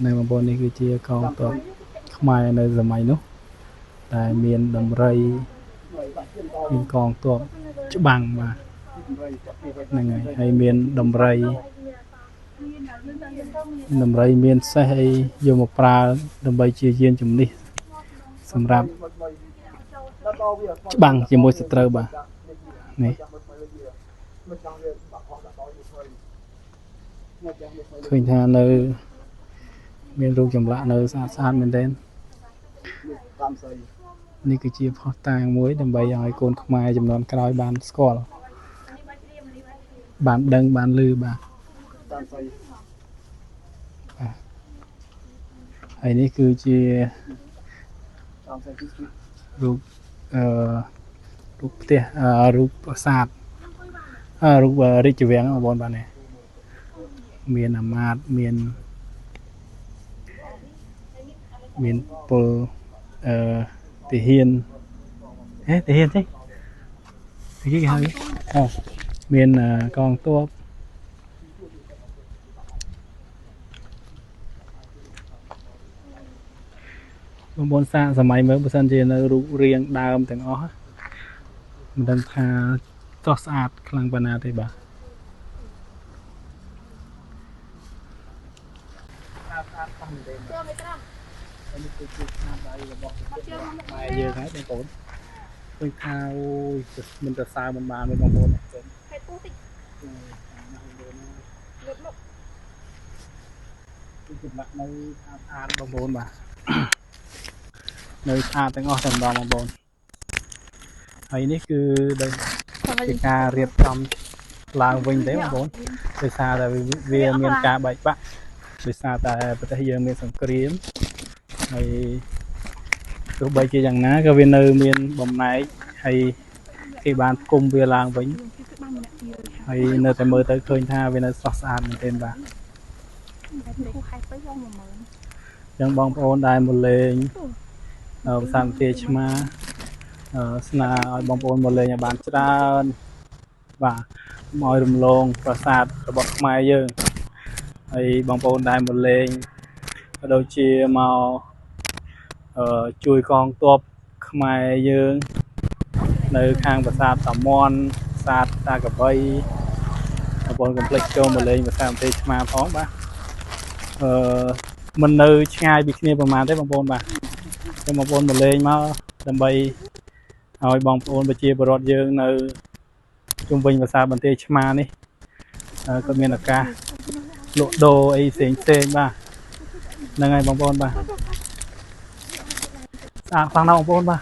នៅបងប្អូននេះគឺជាកងទ័ពខ្មែរនៅសម័យនោះដែលមានដំរីមានកងទ័ពច្បាំងបាទហ្នឹងហើយហើយមានដំរីដំរីមានសេះអីយកមកប្រើដើម្បីជាយានជំនិះសម្រាប់ច្បាំងជាមួយសត្រូវបាទនេះឃើញថានៅ មានរូបចម្លាក់នៅស្អាតស្អាតមែនទែននេះគឺជាភស្តុតាងមួយដើម្បីឲ្យកូនខ្មែរចំនួនក្រោយបានស្គាល់បានដឹងបានឮបាទបាទហើយនេះគឺជារូបអឺរូបផ្ទះរូបប្រាសាទរូបរាជវាំងបងប្អូនបាទនេះមានអាមាត្យមានមានពលអឺទាហានហេទាហានទេគេហៅអូមានកងទ័ពបងប្អូនសាកសម័យមើលបើសិនជានៅរូបរាងដើមទាំងអស់មិនដឹងថាស្រស់ស្អាតខ្លាំងប៉ុណ្ណាទេបាទស្អាតខ្លាំងមែនទេនេះគឺជាស្នាដៃរបស់ខ្មែរយើងហើយបងប្អូនឃើញថាអូយមិនទៅសើមិនបានទេបងប្អូន ហេតុពុះតិចលុបលុប គឺចម្លាក់នៅស្អាតបងប្អូនបាទនៅស្អាតទាំងអស់តែម្ដងបងប្អូនហើយនេះគឺជាការរៀបចំឡើងវិញទេបងប្អូនដោយសារតែវាមានការបែកបាក់ដោយសារតែប្រទេសយើងមានសង្គ្រាមហើយទោះបីជាយ៉ាងណាក៏វានៅមានបំណែកហើយគេបានផ្គុំវាឡើងវិញហើយនៅតែមើលទៅឃើញថាវានៅស្រស់ស្អាតមែនទែនបាទចឹងបងប្អូនដែលមកលេងប្រាសាទបន្ទាយឆ្មាស្នើឲ្យបងប្អូនមកលេងឲ្យបានច្រើនបាទមកឲ្យរំលងប្រាសាទរបស់ខ្មែរយើងហើយបងប្អូនដែលមកលេងក៏ដូចជាមកជួយកងទ័ពខ្មែរយើងនៅខាងប្រាសាទតាមាន់ប្រាសាទតាកបីបងប្អូនកុំភ្លេចចូលមកលេងប្រាសាទបន្ទាយឆ្មាផងបាទមិននៅឆ្ងាយពីគ្នាប្រហែលទេបងប្អូនបាទសូមបងប្អូនមកលេងមកដើម្បីឲ្យបងប្អូនប្រជាពលរដ្ឋយើងនៅជុំវិញប្រាសាទបន្ទាយឆ្មានេះក៏មានឱកាសលក់ដូរអីផ្សេងផ្សេងបាទហ្នឹងហើយបងប្អូនបាទស្អាតខ្លាំងណាស់បងប្អូនបាទ